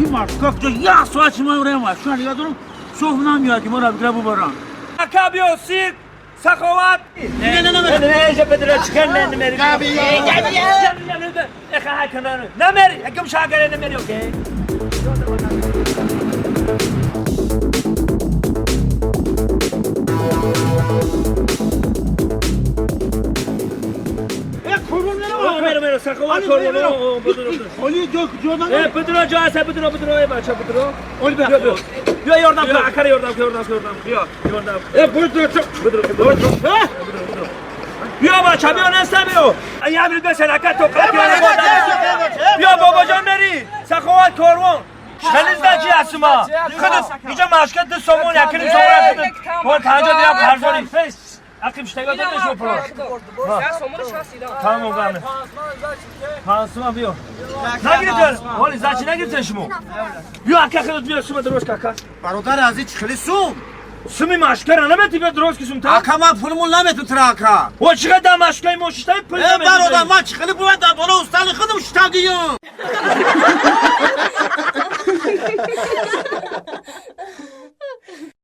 Ин машка куҷо як соат шумо мебарем, машка нигоҳ дорам, субҳ намеояд ки моро бигира бубаранд. Ака биё сирк, Саховат. Не, не, не, не. Намери, якум шагаре намери, окей? Э, қурбон меравам. Меро, меро, Саховат корвон. Холи ҷо куҷо Э, надорам. Будро ҷо аст, будро, будро, э, бача, будро. Оли Биё, биё. Биё, ёрдам кун, акара ёрдам кун, ёрдам кун, ёрдам кун. Биё, ёрдам. Э, будро, Будро, будро. Биё, бача, биё, неста, биё. Ай, амир бесен, ака, то қати. Биё, бобоҷон, мери. Саховат корвон. Хеле чи ҳастума? Худат инҷа машка 2 сомон, 1.5 сомон худат. Мо 50 дирам қарзори. Ақиб штага додеш пуло. Тамом гаме. Пансума биё. Нагирифтен. Ҳоли зачи нагирифтен шумо? Биё, ака, худат биё, сума дрош ака. Бародари азиз, чӣ хеле сум? Суми машкара намети, биё дрош ки сум та. Ака, ман пулмон намету тра, ака. О, чӣ қадар машкаи мо шиштаи пул Э, намети. бародар, ман чӣ хеле бояд дар боло устали худам штагиём.